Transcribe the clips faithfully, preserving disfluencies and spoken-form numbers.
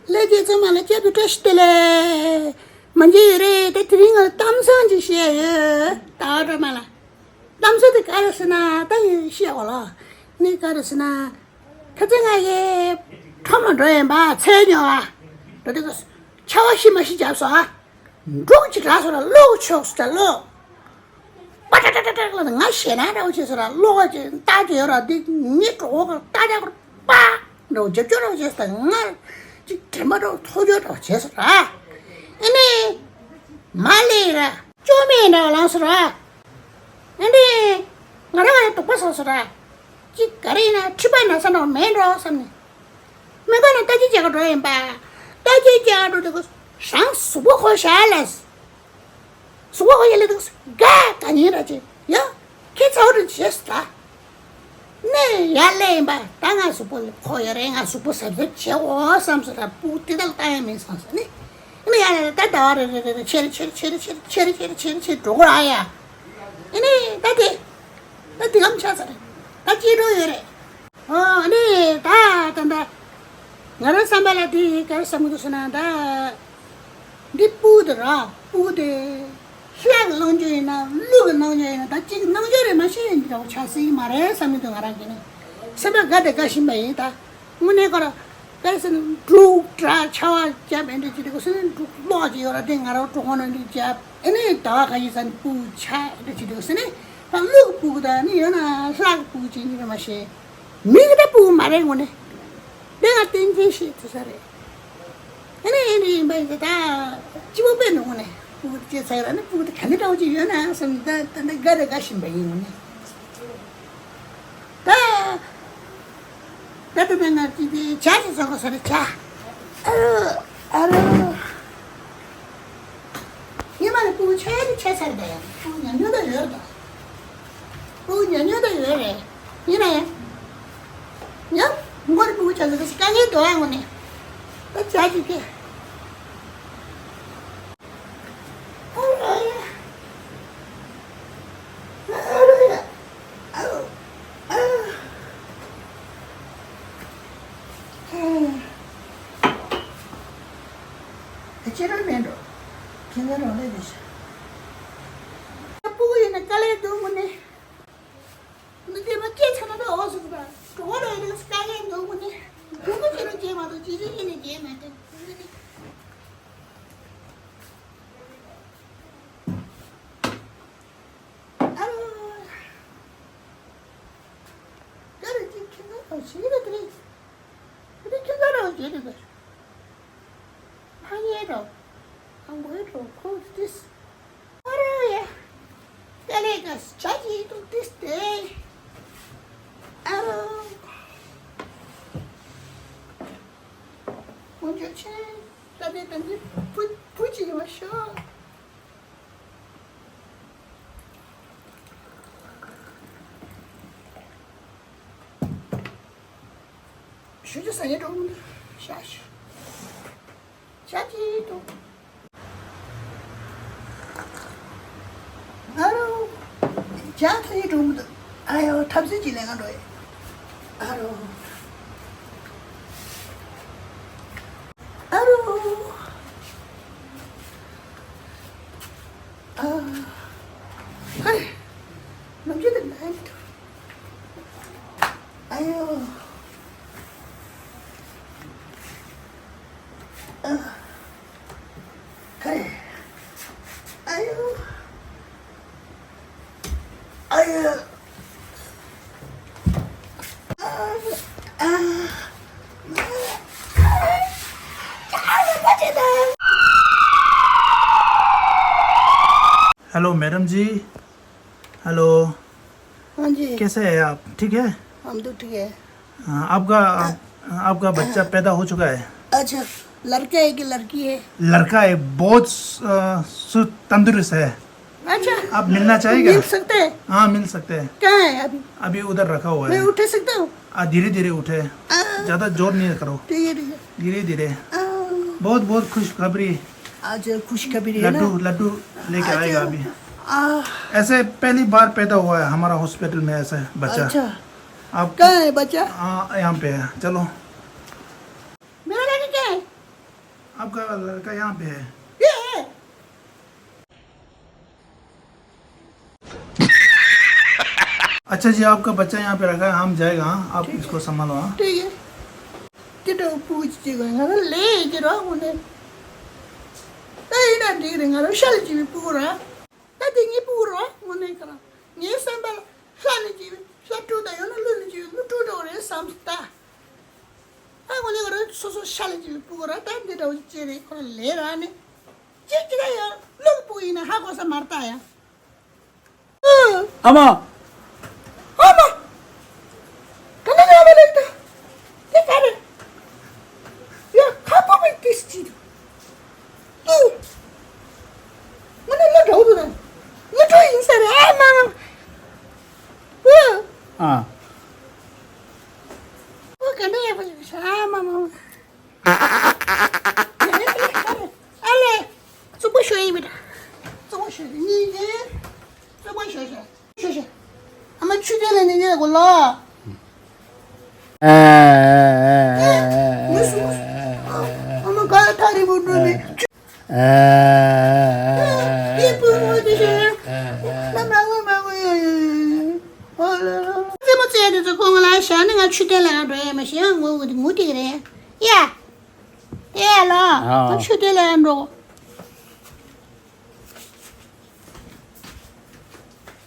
ལྷན་རྒྱས་ཚང་མ་ལ་སྐྱབས་སུ་བཀྲ་ཤིས་བདེ་ལེགས། མ་མཇལ་ཡོད་རེད། ད་དེ་རིང་ང་གཏམ་བཟང་ཅིག་བཤད་ཡོད། ད་ཨ་སྒྲོལ་མ་ལ། གཏམ་བཟང་དེ་ག་རེ་ཟེར་ན་ད་ཡིན་བཤད་འོ་ལ། ནི་ག་རེ་ཟེར་ན། ཁ་ཚ་ང་ཡི་ཁྲོམ་ལ་འགྲོ་ཡིན་པ་ཚལ་ཉོ་བ། འགྲོ་དུས་ཆར་པ་ཤི་མ་ཤི་བརྒྱབ་སོང་ཨ། འབྲུག་ཅིག་གྲགས་སོང་ར་གློག་ཆོག་སོང་ད་གློག་པ་ཏྲ་ཏྲ་ཏྲ་ཏྲ་ལ་ང་ཞེད་སྣང་འདྲ་བོ་བྱས་སོང་ར་གློག་ཅིག་ལྟ་གི་ཡོད་ར་འདི་ངའི་གྲོགས་པོ་ག་ལྟ་རྒྱག་པ་འདྲ་བོ་རྒྱབ་སྐྱོར་འདྲ་བོ་བྱས་སོང་ད་ང་ཅིག་དྲན་པ་འདྲ་བོ་ཐོར་ཅོག་འདྲ་བོ་བྱས་སོང་ར། ཨེ་ནས་མ་ལས་ར་ཅོ་མེད་འདྲ་བོ་ལངས་སོང་ར། ཨེ་ནས་ང་རང་ང་རང་དོགས་པ་ཟ་སོང་ར། ཅིག་ག་རེ་ཡིན་ན་མཁྲིས་པ་ན་ཚ་འདྲ་བོ་མེད་འགྲོ་བསམ་ནས། སྨན་ཁང་ནང་ལྟ་ཅི་བྱེད་ག་འགྲོ་ཡིན་པ། ལྟ་ཅི་བྱེད་ག་འགྲོ་དུས་རང་གཟུགས་པོ་ཁོ་ཞ་ལས། གཟུགས་པོ་ཁོ་ཞ་ལས་དུས་ག་ག་ཉིན་ར་ཅི་ཡ། ཁྱེད་ཚ་བོ་རུ་བྱེད་སོ་ད། ནས་ཡར་སླེབས་ཡིན་པ་ད་ང་གཟུགས་པོ་ལ་ཁོ་ཡོད་རེད། ང་གཟུགས་པོ་གཟབ་གཟབ་བྱེད་འོ་བསམ་སོང་ད་སྤུ་གུ་དེ་དག་ལ་ལྟ་ཡ་མིན་བསམ་སོང་ནི། ཨ་ནི་ཡ་ལ་ད་ཟླ་བ་རེ་རེ་རེ་རེ་ཆེ་རེ་ཆེ་རེ་ཆེ་རེ་ཆེ་རེ་ཆེ་རེ་ཆེ་རེ་ཆེ་རེ་ཆེ་རེ་འགྲོ་གི་ར་ཡ། ཨ་ནི་ད་དེ་ད་དེ་གམ་ཆགས་ཚར་རེད། ད་སྐྱིད་འགྲོ་ཡོད་རེད། ཨོ་ཨ་ནི་ད་ད་ད་ང་རང་བསམ་པ་ལ་དེ་ག་རེ་བསམ་གི་འདུག་ཟེར་ན་ད། འདི་སྤུ་གུ་དེ་ར་སྤུ་གུ་དེ་ཤ་གི་རྣམ་འགྱུར་ཡིན་ན་ཀླུ་གི་རྣམ་འགྱུར་ཡིན་ན་ད་གཅིག་གི་རྣམ་འགྱུར་རེད་མ་ཤེས་ཡིན་འདྲ་བོ་ཆགས་སྲིད་ཀྱི་མ་རེད་བསམ་གྱི་འདུག་ང་རང་གིས་ནི་སེམས་པ་དགའ་དང་དགའ་བཞིན་པ་ཡིན་ད། དངོས་གནས་ཁོ་ར་ག་རེ་ཟེར་ན་འབྲུག་སྒྲ་ཆར་པ་བརྒྱབ་ཨེ་འདྲ་བྱེད་དུས་སེ་ནི་འབྲུག་གློག་ཅིག་ཡོད་ར་དེ་ང་རང་གྲོགས་ཁོང་ནང་འདྲ་བརྒྱབ་ཨེ་ནི་ཟླ་བ་ཁ་ཤས་ས་ནི་སྤུ་གུ་ཆགས་ཨེ་འདྲ་བྱེད་དུས་སེ་ནི་ད་ཀླུ་གི་སྤུ་གུ་དང་ནི་ཡོད་ན་ལྷ་གི་སྤུ་གུ་ཅིག་ཡིན་རེད་མ་ཤེས། མི་གི་ད་སྤུ་གུ་མ་རེད་དངོས་གནས། དེ་ང་གཏན་འཁེལ་བྱེད་ཐུབ་ས་རེད། ཨ་ནི་ཨེ་ནི་ཡིན་པ་ཡིན་ད་ད་སྤྱི་བོ་པད་མའི་ངོ་ནས་སྤུ་གུ་དེ་སྐྱེས་ཚར་ཡོད་ར་ནི་སྤུ་གུ་དེ་ག་འདྲ་འདྲ་བོ་ཅིག་ཡོད་ན་བསམ་ད་ད་ད་དགའ་རེ་དགའ་བཞིན་པ་ཡིན་ངོ་ནས། ད་ད་ད་ད་ང་ཅི་དེ་ཇ་ཅིག་བཟོ་དགོས་ས་རེད་ཇ། ཨ་རོ་ཨ་རོ། ཉི་མ་ནས་སྤུ་གུ་ཆེ་རུ་ཆེ་ཚར་ད་ཡང་སྤུ་གུ་ཉམས་མྱོང་ད་ཡོད་རེད་ད། སྤུ་གུ་ཉམས་མྱོང་ད་ཡོད་རེད། ཡིན་ན་ཡང་། ཡང་མགོ་རུ་སྤུ་གུ་ཆགས་ཟེར་དཀའ་ངལ་འདུག་ཨ་ངོ་ནས། ད་བྱ་རྒྱུ་ཁེ། ཁྱེད་རང་མེད་འགྲོ། ཁྱེད་རང་རང་ལས་དེ་ཤ། སྤུ་གུ་ཡིན་ན་དཀའ་ལས་འདུག་མོ་ནི། མི་དེ་མ་སྐྱེས་ཚར་ན་ད་འོ་ཟུག་པ། གྲོགས་རང་རེད་དཀའ་ལས་འདུག་མོ་ནི། སྤུ་གུ་ཁྱེད་རང་སྐྱེས་མ་ཐུབ་ཅི་ཅི་ཡིན་ནི་སྐྱེས་མ་ཐུབ། ཨ་རོ། ད་རེས་ཀྱི་ཁྱེད་ཚོ་ཞིག་རེད་དེ་རེད། དེ་ཁྱེད་ཚོ་རང་བྱེད་དེ་བས། ཕ་ཉེ་རོ། ཨང་གོའི་རོ་ཁོ་ཏིས། ཨ་རོ་ཡ། དེ་ལས་ཀ་ཆ་ཅི་ཏུ་ཏིས་ཏེ། ཨ་རོ། ཁོང་ཚོ་ཆེ། ད་ནི་ད་ནི་བུ་བུ་ཅི་ཡོད་ཤོག་ཞུ་རྒྱུ་ཟ་ཡས་འགྲོ་གི་མི་འདུག་ཤ་ཞུ། ཤ་ཅིག་འདུག་ཨ་རོ། ཇ་ཟ་ཡས་འགྲོ་གི་མི་འདུག་ཨ་ཡོ་ཐབས་ཟད་ཀྱི་ལས་ཀ་འགྲོ་ཡས། ཨ་རོ། ཨ་རོ། ཨ། ཧེ། ནམ་རྒྱུན་དེ་ལན་དུ། ཨ་ཡོ། ཨ། ཧེ། ཨ་ཡོ། ཨ་ཡོ། hello madam जी। हेलो। हाँ जी। कैसे हैं आप, ठीक है? हम तो ठीक है। हाँ, आपका, आप, आपका बच्चा पैदा हो चुका है। अच्छा, लड़का है कि लड़की है? लड़का है, बहुत अ, सु- तंदुरुस्त है। अच्छा। आप मिलना चाहेगा? मिल सकते हैं। हाँ, मिल सकते हैं। कहाँ है अभी? अभी उधर रखा हुआ मैं है। उठे सकता हूँ? आ, धीरे धीरे उठे। आ। ज्यादा जोर नहीं करो। ठीक है, ठीक है। धीरे धीरे। आ। बहुत बहुत खुशखबरी। आज खुशखबरी है ना? लड्डू, लड्डू लेके अच्छा। आएगा अभी। आ। ऐसे पहली बार पैदा हुआ है हमारा हॉस्पिटल में ऐसा बच्चा। अच्छा। आप कहाँ है बच्चा? आ, यहाँ पे है। चलो। मेरा लड़का क्या है? आपका लड़का यहाँ पे है। ये है। अच्छा जी, आपका बच्चा यहाँ पे रखा है, हम जाएगा, हाँ? आप इसको संभालो, हाँ? ठीक है। དེ་འདྲ་བུ་གཅིག་ང་རང་ལས་ཀྱི་རོགས་ངོ་ནས། ད་ཡིན་ན་འགྲིག་རེད། ང་རང་ཤ་ལ་ཅིག་པའི་སྤུ་གུ་ར། ད་དེ་ངའི་སྤུ་གུ་རོགས་ངོ་ནས་ག་རང་ངའི་བསམ་པ་ལ་ཤ་ལ་ཅིག་པའི་ཤ་དཀྲུག་དང་ཡང་ན་ཀླུ་ལ་ཅིག་པའི་ཀླུ་དཀྲུག་འགྲོ་གི་རེད་བསམ་སོང་ད། ཨ་ངོ་ནས་ག་རང་སོ་སོ་ཤ་ལ་ཅིག་པའི་སྤུ་གུ་ར། ད་འདི་འདྲ་བོ་ཅིག་རེད། ཁོ་རང་ལས་ར་ནས་ཅིག་ཅིག་ད་ཡང་ཀླུ་གི་སྤུ་གུ་ཡིན་ན་ཧ་གོ་ས་མ་རེད་ད་ཡ། ཨ་མ། ཨ་མ། ག་ན་ཡོད་པ་ལེགས་ད། དེ་ག་རེད། ཡ་ཁ་པོ་པའི་ཏིས་ཅི་དུ། ཨུ། ང་ནི་ལ་འགྲོ་དུ་ན། ང་འགྲོ་ཡིན་ས་རེད། ཨ་མ་མ། ཨུ། ཨ། ཨུ་ག་ན་ཡོད་པ་ལེགས་ཨ་མ་མ་མ། ཨ་ལེ། བཙོག་པ་ཤོར་ཡིན་མི་འདྲ། བཙོག་པ་ཤོར་ཡིན་ནི། བཙོག་པ་ཤོར་ཤོར་ཤོར་ཤོར། ཨ་མ་ཆུ་དེ་ལ་ནི་ཉལ་གོ་ལ། ཨ་མ་ག་ཐག་རིང་པོ་འགྲོ་མི། ཨ་ཨ་ཨ་ཨ་ཨ། རྩེད་མོ་རྩེ་ཡ་དེ་ཚོ་ཁོ་ང་ལ་བཞག་ནས་ང་ཆུ་དེ་ལ་འགྲོ་ཡ་མ་ཤེས་ང་ངུ་ངུ་དེ་རེད་ཡ། དེ་ཡ་ལོ། ཨ། ང་ཆུ་དེ་ལ་འགྲོ།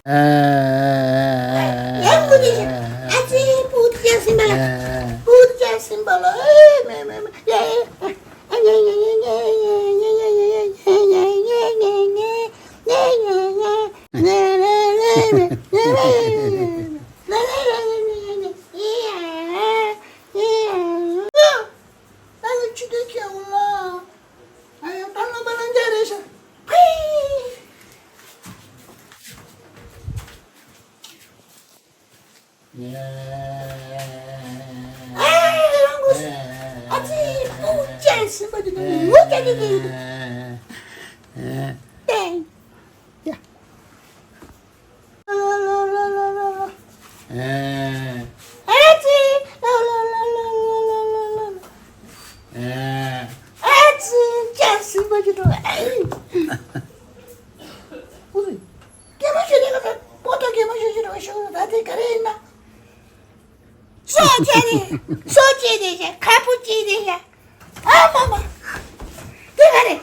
ཨ། ཡ་བུ་དེ་ཤ། ཨ་ཙི་བུ་དེ་ཅག་སིམ་པ་ལ། བུ་དེ་ཅག་སིམ་པ་ལ། ཨེ་མེ་མེ་མེ། ཡ་ཡ། ད་ནི་ཆུ་དེ་ཁྱེར་འོང་ལ། ཨ་ཡ་ད་ལོ་པ་ལ་འཇའ་རེ་ཤ། ཕི། ཨ་ཡ་ཡ་ངོ་སི། ཨ་ཙི་ཨུ་ཅན་སི་མ་དེ་ངོ་ཅན་དེ་དེ། ཏེང་། ཡ། ཨ་ཙི། ཨ་ཙི། ཅག་སྲིད་པ་ཅིག་འགྲོ། ཨེ། ཨུ་ཙི། སྐྱེས་མ་ཤོད་དེ་ག་ད་པོ་ཏོ་སྐྱེས་མ་ཤོད་ཅིག་འགྲོ་ཤོད་ད་དེ་ག་རེ་ཡིན་ན། སོ་བྱས་ཏེ། སོ་བྱས་ཏེ་བྱས། ཁ་སྤུ་བྱས་ཏེ་བྱས། ཨ་མ་མ། དེ་ག་རེད།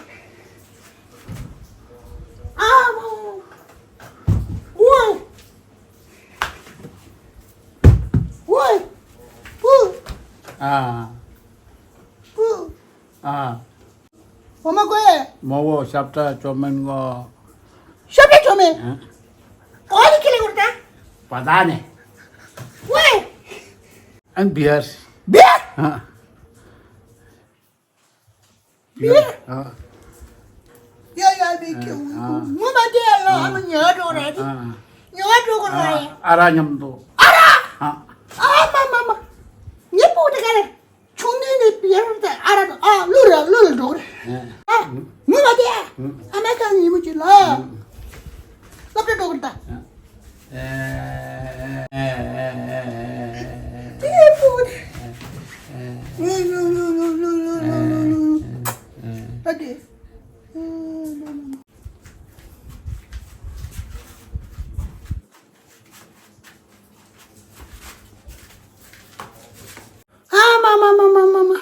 ཨ་མ་མ། ཝའི། ཝའི། པུ། ཨ། པུ། ཨ། འོ་མ་ཀོ་ཨེ། མོ་བོ་ཤབ་ཏྲ་ཅོ་མེན་གོ། ཤབ་ཏྲ་ཅོ་མེན། ཨ། ཨོ་ནི་ཁི་ལེ་གོར་ཏ། པ་ད་ནེ། ཝའི། ཨན་བི་ཡར། བི་ཡར། ཨ། བི་ཡར། ཨ། ཡ་ཡ་བི་ཁྱེར། ཨ། ངོ་མ་དེ་ལ་ཨ་མ་ཉོ་འགྲོ་ར་དེ། ཨ། ཉོ་འགྲོ་གོ་ར་ཡ། ཨ་ར་མཉམ་དུ། ཨ་ར། ཨ། ཨ་མ་མ་མ། ངའི་སྤུ་གུ་དེ་ག་རེ། ཆུང་དུས་ནས་བི་ཡར་དང་ཨ་རག་ཨ་གླུ་ར་གླུ་ལ་འགྲོ་གི་རེད། ཨ་ངུ་མ་དེ་ཨ་མ་ཁ་ཉིན་མོ་ཅིག་ལ་སློབ་གྲྭ་འགྲོ་གི་རེད་ད། དེ་ཡས་པོ་དེ་ཨ་དེ། ཨ་མ་མ་མ།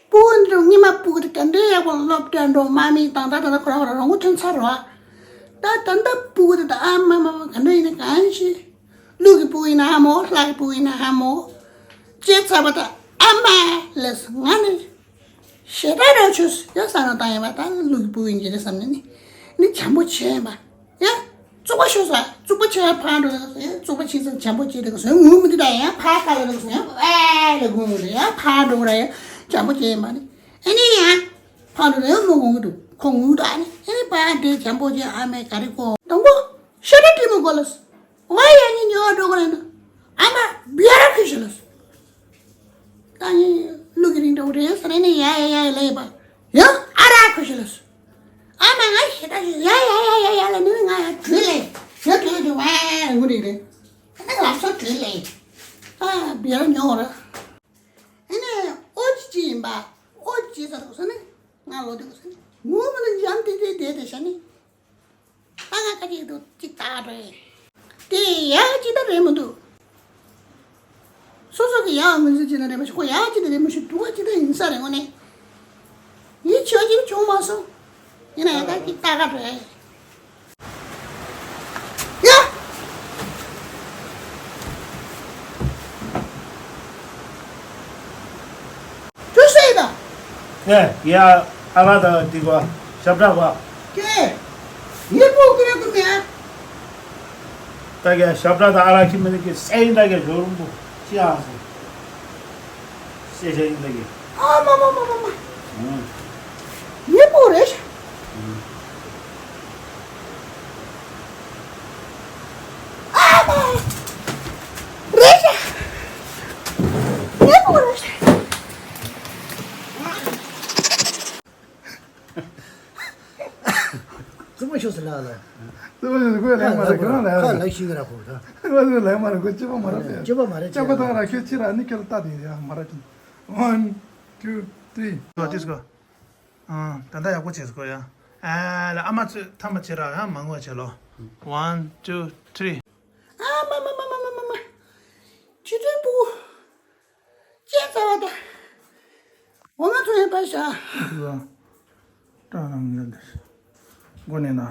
སྤུ་གུ་འདི་ཉི་མ་སྤུ་གུ་དེ་ག་འདྲའི་ཡག་པོ་སློབ་གྲྭ་འགྲོ་མ་མི་དང་ད་ད་ད་ཁོ་རང་ཁོ་རང་རང་ངོ་ཐོན་ཚར་བ། ད་ད་ད་སྤུ་གུ་དེ་ད་ཨ་མ་མ་མ་ག་འདྲ་ཡིན་ན་གང་ཤེས། ཀླུ་གི་སྤུ་གུ་ཡིན་ན་ཧ་མོ། ལྷ་གི་སྤུ་གུ་ཡིན་ན་ཧ་མོ། ཅེས་ཚ་བ་ད་ཨ་མ་ལས་ང་ནི་ཞེ་དྲག་རང་ཆུས་ཡ་ས་ན་བཏང་ཡིན་པ། ད་ཀླུ་གི་སྤུ་གུ་ཡིན་གྱི་རེད་བསམ་ནས་ནི་ནི་བྱམས་པོ་བྱས་ཡིན་པ། ཡ། བཙོག་པ་ཤོར་ས། བཙོག་པ་ཆེ་བ་ཕར་འགྲོ་ལ་ཡ། བཙོག་པ་ཆེ་ས་བྱམས་པོ་བྱེད་དེ་ག་སོང་ངུ་མི་འདུག་ད་ཡ་ཕར་ཁ་ལ་ལ་སོང་ཡ་ཨེ་ལ་ངུ་མི་འདུག་ཡ་ཕར་འགྲོ་ག་ར་ཡ་བྱམས་པོ་བྱེད་མ་ནི་ཨེ་ནི་ཡ་ཕར་འགྲོ་ལ་ཡ་མོ་ངུ་གི་འདུག་ཁོ་ངུ་འདུག་ཨ་ནི་ཨེ་ནི་ཕར་དེ་བྱམས་པོ་བྱེད་ཨ་མས་ག་རེ་གོ་དང་པོ་ཤ་ཁྲག་དྲི་མོ་གོ་ལ་སོང་ཡ་ནི་ཉོ་བ་འགྲོ་ག་ར་ཡིན་ན་ཨ་མ་བི་ཡ་ར་ཁུ་ཤི་ལ་སོང་། ད་ནི་ཀླུ་གི་རིང་འདྲ་བོ་རེད་ཟེར་ནས་ཡ་ཡ་ཡ་ལ་ཡིན་པ། ཡང་ཨ་རག་ཁུ་ཤི་ལ་སོང་། ཨ་མ་ང་ཞེ་དྲག་ཞིག་ཡ་ཡ་ཡ་ཡ་ཡ་ལ་ནི་ང་ཡ་བྲོས་ལེ། ཡ་བྲོས་ལེ་བ་ངུ་རེད་རེད། ཨ་ནི་ལག་ཚོ་བྲོས་ལེ། ཨ་བི་ཡར་ཉོ་ར། ཨ་ནི་ཨོ་ཅི་ཅི་ཡིན་པ། ཨོ་ཅི་ཟེར་དུ་སོང་ནི། ང་ལོ་དེ་ཚོ་ངུ་མ་ལ་འཇམ་ཏིང་ཏིང་བསྡད་དེ་ཤ་ནི། ད་ང་ཁ་ཅིག་འདུག་ཅིག་ད་འགྲོ་ཡ། དེ་ཡག་ཅིག་ད་རེད་མི་འདུག་སོ་སོ་གི་ཡག་མི་འཛིན་ཅིག་ན་རེད་མ་ཤི་ཁོ་ཡག་ཅིག་ད་རེད་མ་ཤི་སྡུག་ཅིག་ད་ཡིན་ས་རེད་དངོས་གནས། ཡིད་ཆེས་ཅིག་བྱུང་མ་སོང་། ཡིན་ན་ཡང་ད་ཅིག་ད་ག་འགྲོ་ཡ། ཡ། ཅུ་སེ་ད། ཨེ་ཡ། ཨ་ལ་ད་དི་གོ་ཞབས་བྲག་གོ། ཀེ། ཡེ་པོ་ཀི་རེ་ཀུ་མེ། ད་ག་ཞབས་བྲག་ད་ཨ་ལ་ཁི་མེ་ནི་ཀི་སེ་ཡིན་ད་ག་ཞོ་རུམ་པོ་ཅི་ཨ་སེ། སེ་ཤ་ཡིན་ད་ག་ཨ་མ་མ་མ་མ་མ། ཡེ་པོ་རེད། ཨ་མ། རེད་ཤག་ཡེ་པོ་རེད་ཤག་རྩུབ་མོ་ཤོག་ཟེར་ལ་ལ། རྩུབ་མོ་ཤོག་ཟེར་ཁོས་ལན་མ་རེད་ཁོ་རང་ལན་ཁ་རེད། ལག་ཤིག་ར་ཁོ་ད། ཁོས་ལན་མ་རེད་ཁོ་སྐྱིད་པོ་མ་རེད་པས། སྐྱིད་པོ་མ་རེད་སྐྱིད་པོ་དང་ར་ཁྱོད་ཕྱི་ར་ནི་ཁྱོད་ལ་ལྟ་དེ་ཡ་མ་རེད། One, two, three. Go, this go. ཨ། ད་ལྟ་ཡག་པོ་བྱས་སོ་ཡ། ཨ་ལ་ཨ་མ་ཚོས་ཐ་མ་བྱེད་ར་ཡ་མ་ངོ་བྱེད་ལོ། One, two, three. ཨ་མ་མ་མ། ཆི་ཀྲིན་པུ། ཅེ་ཙ་བ་ད། འོ་ང་ཚོ་ཡན་པ་ཤ། ཀྲང་རང་ཉལ་དེ། མགོ་ནས་ན།